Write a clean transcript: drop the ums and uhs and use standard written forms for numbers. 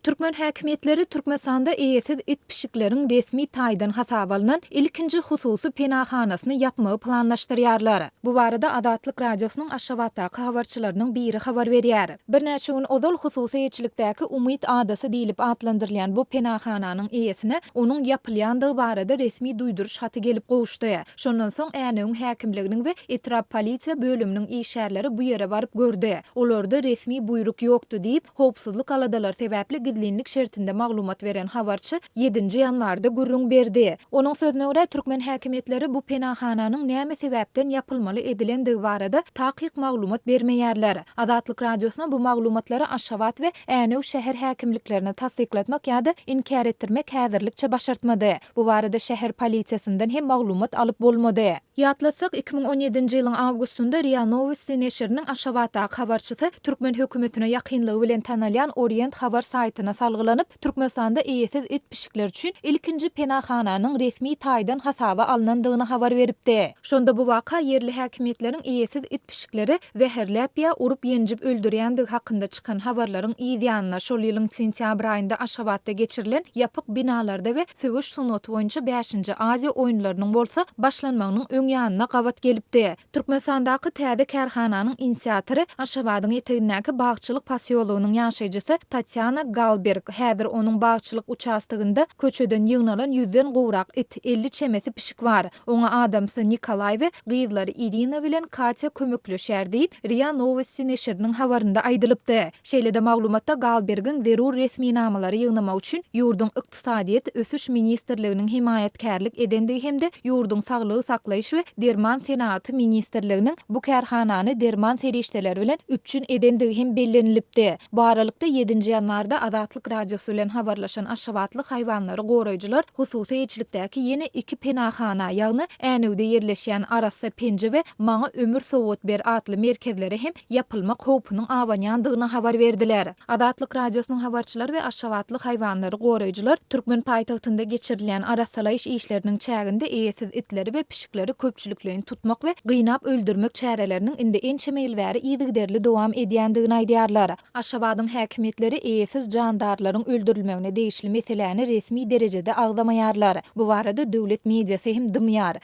Türkmen häkimiýetleri Türkmenistanda eýesiz it-pişikleriň resmi taýdan hasaba alnan ilkinji hususy penahanasyny ýapmagy planlaşdyrýarlar. Bu barada Azatlyk Radiosynyň Aşgabatdaky habarçylarynyň biri habar berýär. Birnäçe gün ozal hususy eýeçilikdäki Umyt adasy diýlip atlandyrylýan bu penahananyň eýesine onuň ýapylýandygy barada resmi duýduryş haty gelip gowuşdy. Şondan soň Änewiň häkimliginiň we etrap polisiýa bölüminiň işgärleri bu ýere baryp gördi. Olarda resmi buýruk ýokdy diýip, howpsuzlyk aladalary sebäpli gizlinlik şertinde maglumat beren habarçy ýedinji ýanwarda gürrüň berdi. Onuň sözüne görä, türkmen häkimiýetleri bu penahananyň näme sebäpden ýapylmaly edilendigi barada takyk maglumat bermeýärler. Azatlyk Radiosyna bu maglumatlary Aşgabat we Änew şäher häkimliklerine tassyklatmak ýa-da inkär etdirmek häzirlikçe başartmady. Bu barada şäher polisiýasyndan hem maglumat alyp bolmady. Ýatlatsak, 2017-nji ýylyň awgustynda RIA Nowosti neşiriniň Aşgabatdaky habarçysy türkmen hökümetine ýakynlygy bilen tanalýan Orient habar saýtyna salgylanyp, Türkmenistanda eýesiz it-pişikler üçin ilkinji penahananyň resmi taýdan hasaba alnandygyny habar beripdi. Şonda bu waka ýerli häkimiýetleriň eýesiz it-pişikleri zäherläp ýa urup-ýenjip öldürýändigi hakynda çykan habarlaryň yz ýanyna, şol ýylyň sentýabr aýynda Aşgabatda geçirilen ýapyk binalarda we söweş sungaty boýunça bäşinji Aziýa oýunlarynyň bolsa başlanmagynyň öň ýanyna gabat gelipdi. Türkmenistandaky täze kärhananyň inisiatory Aşgabadyň etegindäki bagçylyk posýologynyň ýaşaýjysy Tatýana Galberg. Häzir onuň bagçylyk uçastogynda köçeden ýygnalan ýüzden gowrak it, 50 çemesi pişik bar. Oňa adamsy Nikolaý we gyzlary Irina bilen Katýa kömekleşýär diýip, RIA Nowosti neşiriniň habarynda aýdylypdy. Şeýle-de maglumatda Galbergiň zerur resminamalary ýygnamak üçin ýurduň Ykdysadyýet ösüş ministrliginiň hemaýatkärlik edendigi hem-de ýurduň Saglygy saklaýyş we derman senagaty ministrliginiň bu kärhanany derman serişdeleri bilen üpjün edendigi hem bellenilipdi. Bu aralykda, ýedinji ýanwarda Azatlyk Radiosy bilen habarlaşan aşgabatly haýwanlary goraýjylar hususy eýeçilikdäki ýene iki penahana, ýagny Änewde ýerleşýän Arassa penje we Maňa ömür sowgat ber atly merkezlere hem ýapylmak howpunyň abanýandygyny habar berdiler. Azatlyk Radiosynyň habarçylary we aşgabatly haýwanlary goraýjylar türkmen paýtagtynda geçirilýän arassalaýyş işleriniň çäginde eýesiz itleri we pişikleri köpçülikleýin tutmak we gynap öldürmek çäreleriniň indi ençeme ýyl bäri yzygiderli dowam edýändigini aýdýarlar. Aşgabadyň häkimiýetleri eýesiz jandarlaryň öldürilmegine degişli meseläni resmi derejede agzamaýarlar. Bu barada döwlet mediasy hem dymýar.